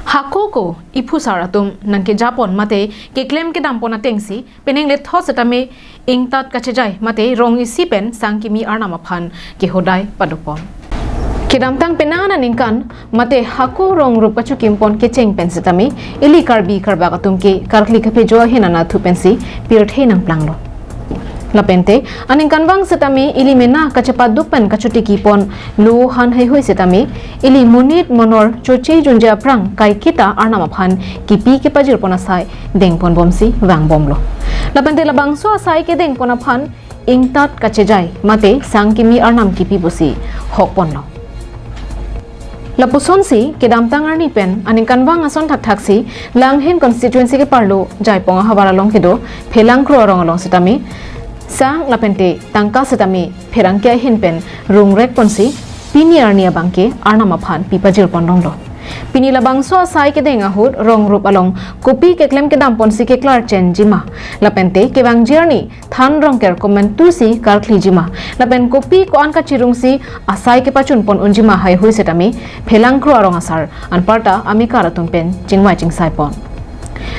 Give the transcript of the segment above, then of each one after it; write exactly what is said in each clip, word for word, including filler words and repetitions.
Hako ko iphusar atum nangkejapon mate keklem kedampon atengsi penang lethot setame ingtat kachejai mate rong isi pen sang kimi arnam aphan kehodai padopon. Kedamtang penang aningkan mate hako rong rup kachokimpon kecheng pen setame ili Karbi Karbak atum ke karkli kaphejo ahin anatthu pensi pirthe nangplanglo. Lapente aningkanvang setame ili mena kachepaduk pen kachotikipon lo han heihui setame ili monit monor choche junje aphrang kaiketa arnam aphan kipi kepajirpon asai dengponbomsi vangbomlo. Lapente labangso asai kedengpon aphan ingtat kachejai mate sang kimi arnam kipi pusi hokponlo. Lapusonsi kedamtang arni pen aningkanvang ason thakthaksi Langhin constituency keparlo Jaipong ahavar along kedo Phelangkro arong along setame sang lapente tangka setame pherangke ahin pen rungrekponsi pini arni abangke arnam aphan pipajirpon longlo. Pini labangso asai kedeng ahut rong rup along kopi keklem kedamponsi keklarchenjima lapente kevangji arni than rongker komantusi karkhlijima lapen kopi ko-an kachirungsi asai kepachunpon unjima heihui setame Phelangkro arong asar anparta amekar atum pen chingvai chingsaipon.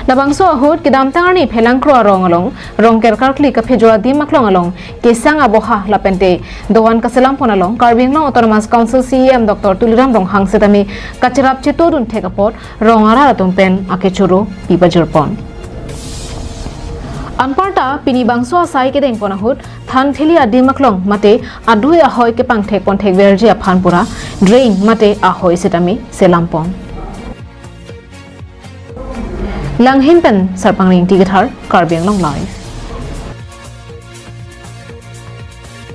Labangso ahut kedamtang arni Phelangkro arong along rongker karkhli kaphejo adim aklong along kesang aboha lapente doan kaselampon along Karbi Anglong Autonomous Council C E M Doctor Tuliram Ronghang setame kacherap chetodun thek apot rong arat atum pen akechoro pipajirpon. Anparta pini bangso asai kedengpon ahut than theli adim aklong mate adui ahoi kepangthekpon thekverji aphan pura drain mate ahoi setame selampon. Langhin pen Sarpangri Ingti kethar, Karbi Anglong Live.